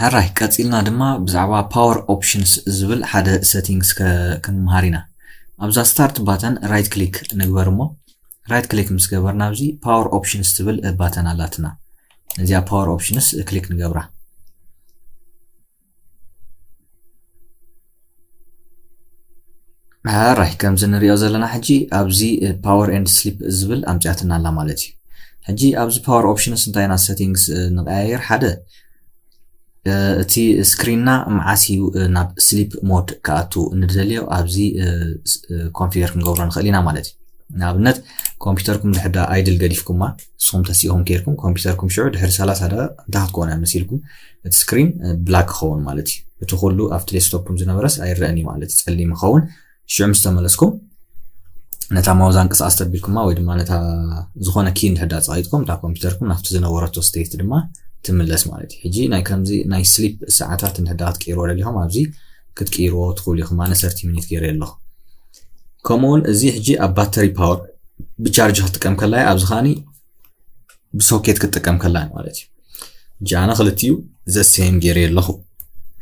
ሕራይ ቀፂልና ድማ ብዛዕባ power options ዝብል ሓደ settings ክንመሃር ኢና። ኣብዛ start button right click ንግበር እሞ፣ right click ምስ ገበርና ኣብዚ power options ትብል button ኣላትና። እዚኣ power options click ንገብራ። ሕራይ ከምዚ ንሪኦ ዘለና ሕጂ ኣብዚ power and sleep ዝብል ኣምፅኣትና ኣላ ማለት እዩ። ሕጂ ኣብዚ power options እንታይ ኢና settings ንቀያየር? ሓደ እቲ screen ና መዓስ እዩ ናብ sleep mode ክኣቱ እንደልዮ ኣብዚ configure ክንገብሮ ንኽእል ኢና ማለት እዩ። ንኣብነት ኮምፒውተርኩም ድሕዳ idle ገዲፍኩማ ንስኹም ተሲእኹም ከይድኩም ኮምፒውተርኩም ሽዑ ድሕሪ ሰላሳ ደቂቕ እንታይ ክትኮኑ እያ መሲልኩም እቲ screen black ክኸውን ማለት እዩ። እቲ ኩሉ ኣብቲ desktop ኩም ዝነበረስ ኣይረኣን እዩ ማለት እዩ፣ ፀሊም ይኸውን። ሽዑ ምስ ተመለስኩም ነታ mouse ኣንቀሳቐስ ተቢልኩማ ወይ ድማ ነታ ዝኾነ key እንድሕዳ ፀቒጥኩም እታ ኮምፒውተርኩም ናብቲ ዝነበረቶ state ድማ ትምለስ ማለት እዩ። ሕጂ ናይ ከምዚ ናይ sleep ሰዓታት እንድሕዳ ክትቅይርዎ ደሊኹም ኣብዚ ክትቅይርዎ ትኽእሉ ኢኹም። ኣነ thirty minute ገይረ ኣለኹ። ከምኡውን እዚ ሕጂ ኣብ battery power ብቻርጅ ክትጥቀም ከላ ኣብዚ ከዓኒ ብሶኬት ክትጥቀም ከላ ማለት እዩ። ሕጂ ኣነ ክልቲኡ the same ገይረ ኣለኹ።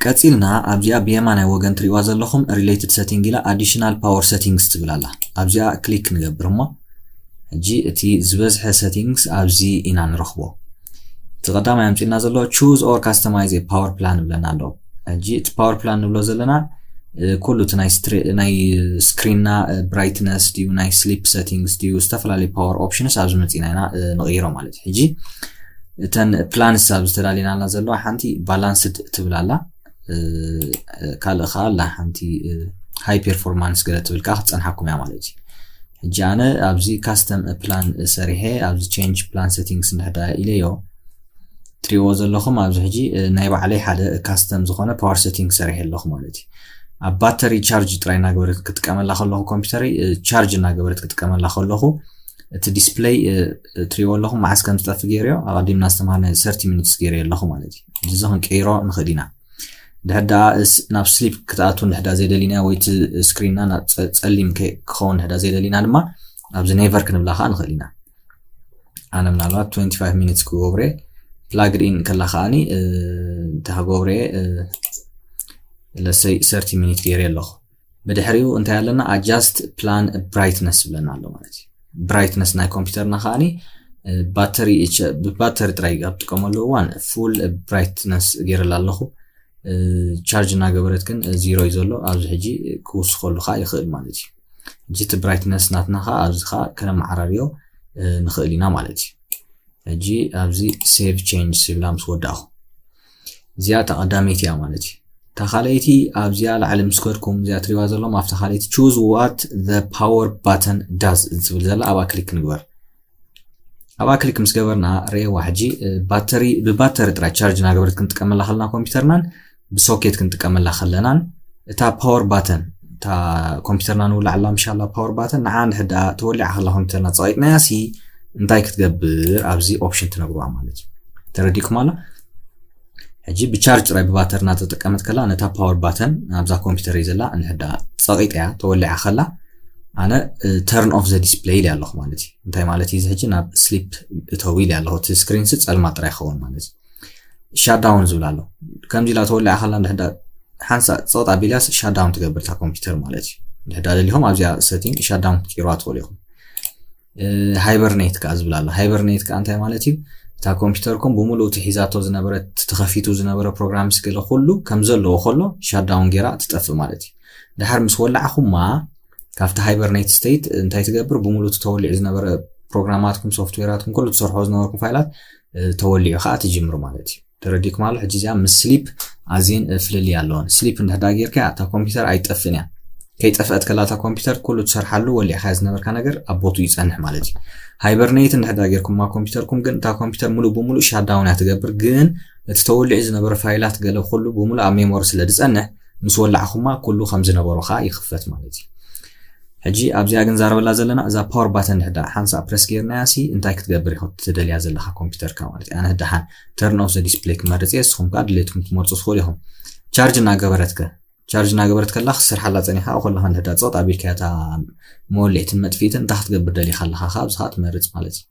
ቀፂልና ኣብዚኣ ብየማናይ ወገን ትሪእዋ ዘለኹም related setting ኢላ additional power settings ትብል ኣላ። ኣብዚኣ click ንገብር እሞ ሕጂ እቲ ዝበዝሐ settings ኣብዚ ኢና ንረኽቦ። እቲ ቀዳማይ ኣምፂና ዘሎ choose or customize power plan ይብለና ኣሎ። ሕጂ እቲ power plan ንብሎ ዘለና ኩሉ እቲ ናይ screen ና brightness ድዩ ናይ sleep settings ድዩ ዝተፈላለዩ power options ኣብዚ መፂና ኢና ንቕይሮ ማለት እዩ። ሕጂ እተን plans ኣብዚ ተዳሊናልና ዘለዋ ሓንቲ balanced ትብል ኣላ፣ ካልእ ከዓ ኣላ ሓንቲ high performance ገለ ትብል ከዓ ክትፀንሓኩም እያ ማለት እዩ። ሕጂ ኣነ ኣብዚ custom plan ሰሪሐ ኣብዚ change plan settings እንድሕዳ ኢለዮ ትሪእዎ ዘለኹም ኣብዚ ሕጂ ናይ ባዕለይ ሓደ custom ዝኾነ power setting ሰሪሐ ኣለኹ ማለት እዩ። ኣብ battery charge ጥራይ እናገበረት ክጥቀመላ ከለኹ ኮምፒውተረይ charge እናገበረት ክጥቀመላ ከለኹ እቲ display ትሪእዎ ኣለኹም መዓስ ከም ዝጠፍእ ገይረዮ ኣቐዲምና ዝተምሃርናዮ thirty minutes ገይረዮ ኣለኹ ማለት እዩ። እዚ ክንቀይሮ ንኽእል ኢና። ድሕር ደኣ ናብ sleep ክትኣቱ እንድሕዳ ዘይደሊና ወይ እቲ screen ና ጸሊም ክኸውን እንድሕዳ ዘይደሊና ድማ ኣብዚ never ክንብላ ከዓ ንኽእል ኢና። ኣነ ምናልባት twenty five minutes ክገብረ plugged in ከላ ከዓኒ እንታይ ክገብረ let's say thirty minute ገይረ ኣለኹ። ብድሕሪኡ እንታይ ኣለና adjust plan brightness ይብለና ኣሎ ማለት እዩ። brightness ናይ ኮምፒውተርና ከዓኒ battery ብባተሪ ጥራይ ኣብ ጥቀመሉ እዋን full brightness ገይረላ ኣለኹ። charge እናገበረት ግን zero እዩ ዘሎ። ኣብዚ ሕጂ ክውስኸሉ ከዓ ይኽእል ማለት እዩ። ሕጂ እቲ brightness ናትና ከዓ ኣብዚ ከዓ ከነመዓራርዮ ንኽእል ኢና ማለት እዩ። ሕጂ ኣብዚ save change ይብላ ምስ ወዳእኹ እዚኣ ተቐዳመይቲ እያ ማለት እዩ። እታ ካልኣይቲ ኣብዚኣ ላዕሊ ምስ ከድኩም እዚኣ ትሪዋ ዘለኹም ኣብታ ካልኣይቲ choose what the power button does ዝብል ዘላ ኣብኣ click ንግበር። ኣብኣ click ምስ ገበርና ርእየዋ ሕጂ battery ብባተሪ ጥራይ charge እናገበረት ክንጥቀመላ ከለና ኮምፒውተርናን ብሶኬት ክንጥቀመላ ከለናን እታ power button እታ ኮምፒውተርና ንውላዕ ኣላ ምሻላ power button ንዓ እንድሕር ደኣ ተወሊዓ ከላ ኮምፒውተርና ፀቒጥናያ ሲ እንታይ ክትገብር ኣብዚ option ትነግርዋ ማለት እዩ። ተረዲእኩም ኣላ? ሕጂ ብቻርጅ ጥራይ ብባተሪ እናተጠቀመት ከላ ነታ power button ኣብዛ ኮምፒውተር እዩ ዘላ እንድሕር ደኣ ፀቒጠያ ተወሊዓ ከላ ኣነ turn off the display ኢለ ኣለኹ ማለት እዩ። እንታይ ማለት እዩ እዚ ሕጂ ናብ sleep እተው ኢለ ኣለኹ። እቲ screen ሲ ፀልማት ጥራይ ይኸውን ማለት እዩ። shutdown ዝብል ኣሎ። ከምዚ ኢላ ተወሊዓ ከላ እንድሕር ደኣ ሓንሳእ ፀቕጥ ኣቢላስ shutdown ትገብር እታ ኮምፒውተር ማለት እዩ። እንድሕር ደኣ ደሊኹም ኣብዚኣ setting shutdown ክትቅይርዋ ትኽእሉ ኢኹም። hibernate ከዓ ዝብል ኣሎ። hibernate ከዓ እንታይ ማለት እዩ? እታ ኮምፒውተርኩም ብምሉእ እቲ ሒዛቶ ዝነበረ እቲ ተኸፊቱ ዝነበረ ፕሮግራም ስገለ ኩሉ ከም ዘለዎ ከሎ shutdown ገይራ ትጠፍእ ማለት እዩ። ድሓር ምስ ወላዕኹማ ካብቲ hibernate state እንታይ ትገብር? ብምሉእ እቲ ተወሊዑ ዝነበረ ፕሮግራማትኩም ሶፍትዌራትኩም ኩሉ ትሰርሖ ዝነበርኩም ፋይላት ተወሊዑ ከዓ ትጅምሩ ማለት እዩ። ተረዲእኩም ኣሎ? ሕጂ እዚኣ ምስ sleep ኣዝየን ፍልልይ ኣለወን። sleep እንድሕዳ ጌርካ እታ ኮምፒውተር ኣይጠፍእን እያ። ከይጠፍአት ከላ እታ ኮምፒውተር ኩሉ ትሰርሓሉ ወሊዕካ ዝነበርካ ነገር ኣብ ቦቱ ይጸንሕ ማለት እዩ። hibernate እንድሕዳ ጌርኩማ ኮምፒውተርኩም ግን እታ ኮምፒውተር ሙሉእ ብሙሉእ shutdown እያ ትገብር፣ ግን እቲ ተወሊዑ ዝነበረ ፋይላት ገለ ኩሉ ብሙሉእ ኣብ ሜሞሪ ስለ ዝጸንሕ ምስ ወላዕኩማ ኩሉ ከም ዝነበሮ ከዓ ይኽፈት ማለት እዩ። ሕጂ ኣብዚኣ ግን ዛረበላ ዘለና እዛ power button እንድሕዳ ሓንሳእ press ጌርናያ ሲ እንታይ ክትገብር ኢኹም ትደልያ ዘለኻ ኮምፒውተርካ ማለት እዩ። ኣነ ህዳሓን turn off the display ክመርጽ እየ፣ ንስኹም ከዓ ድሌትኩም ትመርጹ ትኽእሉ ኢኹም። charge እናገበረትከ charge እናገበረት ከላ ክሰርሓላ ጸኒኻ ከለኻ እንድሕዳ ጸጥ ኣቢልካያ እታ መወልዒትን መጥፊእትን እንታይ ክትገብር ደሊኻ ኣለኻ ካብ ዝኻ ትመርጽ ማለት እዩ።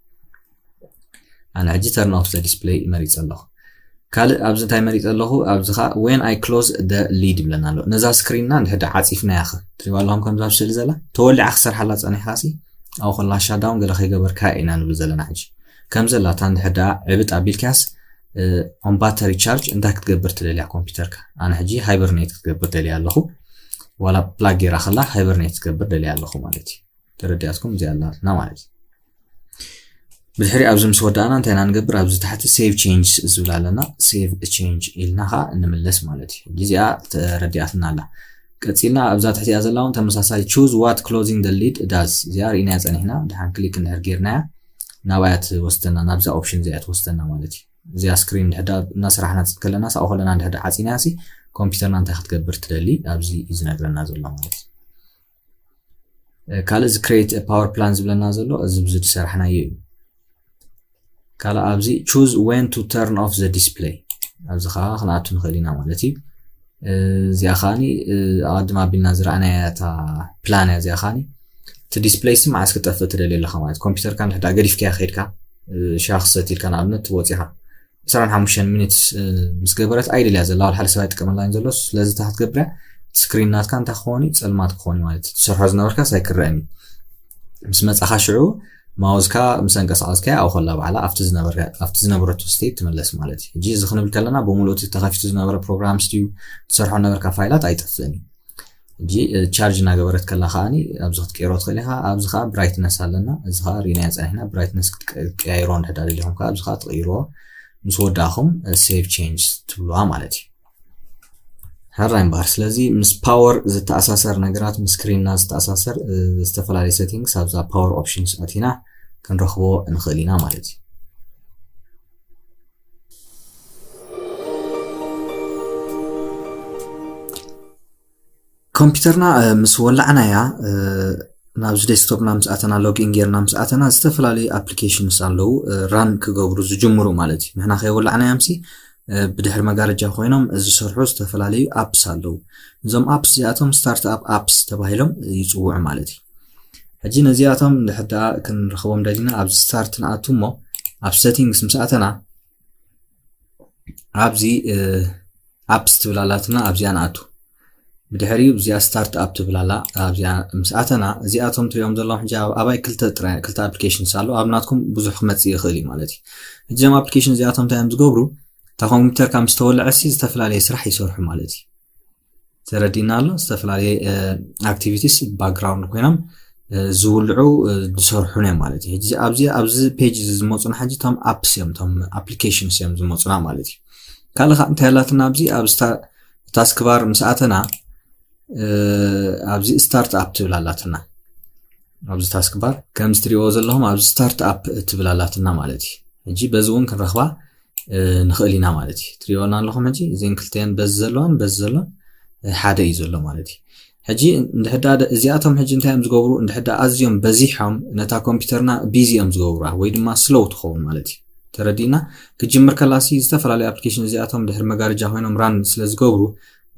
ኣነ ሕጂ turn off the display መሪጸ ኣለኹ። ካልእ ኣብዚ እንታይ መሪፀ ኣለኹ? ኣብዚ ከዓ when I close the lid ይብለና ኣሎ። ነዛ ስክሪንና እንድሕር ዓፂፍናያ ኸ? ትሪእዋ ኣለኹም ከምዛ ኣብ ስእሊ ዘላ? ተወሊዓ ክሰርሓላ ፀኒሕካ ሲ ኣብኡ ከላ ሻዳውን ገለ ከይገበርካ ኢና ንብል ዘለና። ሕጂ ከም ዘላታ እንድሕር ዕብጥ ኣቢልካያስ on battery charge እንታይ ክትገብር ትደልያ ኮምፒውተርካ? ኣነ ሕጂ ሃይበርኔት ክትገብር ደልያ ኣለኹ። ዋላ ፕላግ ጌራ ከላ ሃይበርኔት ክትገብር ደልያ ኣለኹ ማለት እዩ። ተረዲኣትኩም? እዚኣ ኣላትና ማለት እዩ። ብድሕሪ ኣብዚ ምስ ወዳእና እንታይ ኢና ንገብር? ኣብዚ ታሕቲ save change ዝብል ኣለና። Save change ኢልና ከዓ ንምለስ ማለት እዩ። ሕጂ እዚኣ ተረዲኣትና ኣላ። ቀፂልና ኣብዛ ትሕቲኣ ዘላ እውን ተመሳሳሊ choose what closing the lid does፣ እዚኣ ርኢናያ ፀኒሕና። ድሓን ክሊክ እንድሕር ጌርናያ ናብኣያ ትወስደና፣ ናብዛ ኦፕሽን እዚኣ ትወስደና ማለት እዩ። እዚኣ ስክሪን እንድሕዳ እናሰራሕና ከለና ሳኡ ከለና እንድሕዳ ዓፂናያ ሲ ኮምፒውተርና እንታይ ክትገብር ትደሊ ኣብዚ እዩ ዝነግረና ዘሎ ማለት እዩ። ካልእ እዚ create power plan ዝብለና ዘሎ እዚ ብዙ ዝሰራሕናዮ እዩ። ካልእ ኣብዚ choose when to turn off the display፣ ኣብዚ ከዓ ክንኣቱ ንኽእል ኢና ማለት እዩ። እዚኣ ከዓኒ ኣቐድም ኣቢልና ዝረኣናያ እታ ፕላን እያ። እዚኣ ከዓኒ እቲ ዲስፕሌይ ሲ መዓስ ክጠፍእ ትደሊ ኣለኻ ማለት ኮምፒውተርካ ንሕዳ ገዲፍካያ ከይድካ ሻክ ሰት ኢልካ ንኣብነት ወፂኻ ዕስራን ሓሙሽተን ሚኒትስ ምስ ገበረት ኣይደልያ ዘላ ዋላ ሓደ ሰብ ኣይጥቀመላን ዘሎ። ስለዚ እንታይ ክትገብርያ ስክሪን ናትካ እንታይ ክኾን እዩ? ፀልማት ክኾን እዩ ማለት እዩ። ትሰርሖ ዝነበርካስ ኣይክረአን እዩ። ምስ መፃኻ ሽዑ ማውዝካ ምስ ኣንቀሳቐስካያ ኣብኡ ከላ ባዕላ ኣብቲ ዝነበረቶ ስቴት ትምለስ ማለት እዩ። ሕጂ እዚ ክንብል ከለና ብምሉእ እቲ ተኸፊቱ ዝነበረ ፕሮግራምስ ድዩ ትሰርሖ ነበርካ ፋይላት ኣይጠፍእን እዩ። ሕጂ ቻርጅ እናገበረት ከላ ከዓኒ ኣብዚ ክትቀይሮ ትኽእል ኢኻ። ኣብዚ ከዓ ብራይትነስ ኣለና። እዚ ከዓ ርኢናዮ ፀኒሕና ብራይትነስ ክትቀያይሮ እንድሕዳ ደሊኹም ከዓ ኣብዚ ከዓ ትቕይርዎ ምስ ወዳእኹም ሴቭ ቼንጅ ትብልዋ ማለት እዩ። ሕራይ እምበኣር ስለዚ ምስ ፓወር ዝተኣሳሰር ነገራት ምስ ስክሪንና ዝተኣሳሰር ዝተፈላለዩ ሴቲንግስ ኣብዛ ፓወር ኦፕሽንስ ኣቲና ክንረኽቦ ንኽእል ኢና ማለት እዩ። ኮምፒውተርና ምስ ወላዕናያ ናብዚ ዴስክቶፕና ምስ ኣተና ሎጊን ጌርና ምስ ኣተና ዝተፈላለዩ ኣፕሊኬሽንስ ኣለዉ ራን ክገብሩ ዝጅምሩ ማለት እዩ። ንሕና ከይወላዕናዮም ሲ ብድሕሪ መጋረጃ ኮይኖም ዝሰርሑ ዝተፈላለዩ ኣፕስ ኣለዉ። እዞም ኣፕስ እዚኣቶም ስታርት ኣፕ ኣፕስ ተባሂሎም ይፅውዑ ማለት እዩ። ሕጂ ነዚኣቶም እንድሕር ደኣ ክንረኽቦም ደሊና ኣብዚ ስታርት ንኣቱ እሞ ኣብ ሴቲንግስ ምስ ኣተና ኣብዚ ኣፕስ ትብል ኣላትና ኣብዚኣ ንኣቱ። ብድሕሪኡ እዚኣ ስታርት ኣፕ ትብል ኣላ ኣብዚኣ ምስ ኣተና እዚኣቶም ትሪኦም ዘለዎም ሕጂ ኣባይ ክልተ ኣፕሊኬሽንስ ኣሎ። ኣብ ናትኩም ብዙሕ ክመፅእ ይኽእል እዩ ማለት እዩ። እዚኦም ኣፕሊኬሽን እዚኣቶም እንታይ እዮም ዝገብሩ? እታ ኮምፒውተርካ ምስ ተወልዐ ሲ ዝተፈላለየ ስራሕ ይሰርሑ ማለት እዩ። ተረዲና ኣሎ። ዝተፈላለየ ኣክቲቪቲስ ባክግራውንድ ኮይኖም ዝውልዑ ዝሰርሑን እዮም ማለት እዩ። ሕጂ ኣብዚ ኣብዚ ፔጅ እዚ ዝመፁና ሕጂ እቶም ኣፕስ እዮም እቶም ኣፕሊኬሽንስ እዮም ዝመፁና ማለት እዩ። ካልእ ከዓ እንታይ ኣላትና ኣብዚ ኣብ ታስክ ባር ምስ ኣተና ኣብዚ ስታርት ኣፕ ትብል ኣላትና ኣብዚ ታስክ ባር ከምዚ ትሪእዎ ዘለኹም ኣብዚ ስታርት ኣፕ ትብል ኣላትና ማለት እዩ። ሕጂ በዚ እውን ክንረኽባ ንኽእል ኢና ማለት እዩ። ትሪእወና ኣለኹም ሕጂ እዚን ክልተን በዚ ዘለዋን በዚ ዘሎን ሓደ እዩ ዘሎ ማለት እዩ። ሕጂ እንድሕዳ እዚኣቶም ሕጂ እንታይ እዮም ዝገብሩ? እንድሕዳ ኣዝዮም በዚሖም ነታ ኮምፒውተርና ቢዚ እዮም ዝገብሩዋ ወይ ድማ ስሎው ትኸውን ማለት እዩ። ተረዲእና ክጅምር ከላሲ ዝተፈላለዩ ኣፕሊኬሽን እዚኣቶም ድሕሪ መጋረጃ ኮይኖም ራን ስለ ዝገብሩ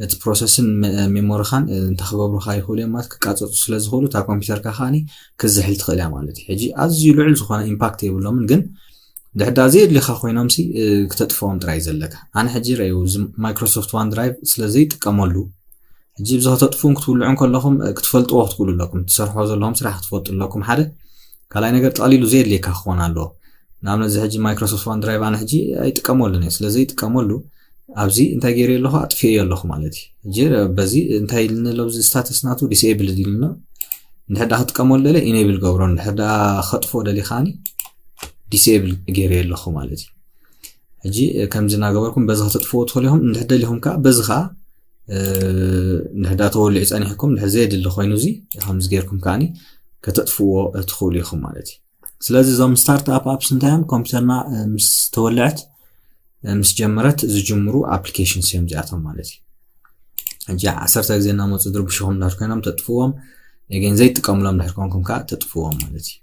እቲ ፕሮሰስን ሜሞሪኻን እንታይ ክገብሩካ ይኽእሉ እዮም ማለት ክቃፀፁ ስለ ዝኽእሉ እታ ኮምፒውተርካ ከዓኒ ክዝሕል ትኽእል እያ ማለት እዩ። ሕጂ ኣዝዩ ልዑል ዝኾነ ኢምፓክት የብሎምን ግን ድሕዳ ዘየድልኻ ኮይኖም ሲ ክተጥፍኦም ጥራይ ዘለካ። ኣነ ሕጂ ረዩ ማይክሮሶፍት ዋን ድራይቭ ስለ ዘይጥቀመሉ ሕጂ ብዚ ከተጥፉን ክትውልዑን ከለኹም ክትፈልጥዎ ክትክእሉ ኣለኩም። ትሰርሖ ዘለኹም ስራሕ ክትፈልጡ ኣለኩም ሓደ ካልኣይ ነገር ጠቕሊሉ ዘየድልየካ ክኾን ኣለዎ። ንኣብነት እዚ ሕጂ ማይክሮሶፍት ዋን ድራይቭ ኣነ ሕጂ ኣይጥቀመሉን እየ። ስለ ዘይጥቀመሉ ኣብዚ እንታይ ገይረ ኣለኹ ኣጥፍኤዮ ኣለኹ ማለት እዩ። ሕጂ በዚ እንታይ ኢልኒ ኣሎ ኣብዚ ስታተስ ናቱ ዲስኤብል ኢልኒ እንድሕር ዳ ክትጥቀመሉ ደለ ኢኔብል ገብሮ እንድሕር ዳ ከጥፎ ደሊኻኒ ዲስኤብል ገይረ ኣለኹ ማለት እዩ። ሕጂ ከምዚ እናገበርኩም በዚ ከተጥፍዎ ትኽእሉ ኢኹም። እንድሕር ደሊኹም ከዓ በዚ ከዓ እንድሕር ዳ ተወሊዑ ፀኒሕኩም እንድሕር ዘየድሊ ኮይኑ እዚ ከምዚ ገይርኩም ከዓኒ ከተጥፍዎ ትኽእሉ ኢኹም ማለት እዩ። ስለዚ እዞም ስታርት ኣፕ ኣፕስ እንታይ እዮም ኮምፒውተርና ምስ ተወልዐት ምስ ጀመረት ዝጅምሩ ኣፕሊኬሽንስ እዮም እዚኣቶም ማለት እዩ። ሕጂ ዓሰርተ ግዜ እናመፁ ድርብሽኹም እንዳር ኮይኖም ተጥፍዎም ኤጌን ዘይጥቀምሎም ድሕር ኮንኩም ከዓ ተጥፍዎም ማለት እዩ።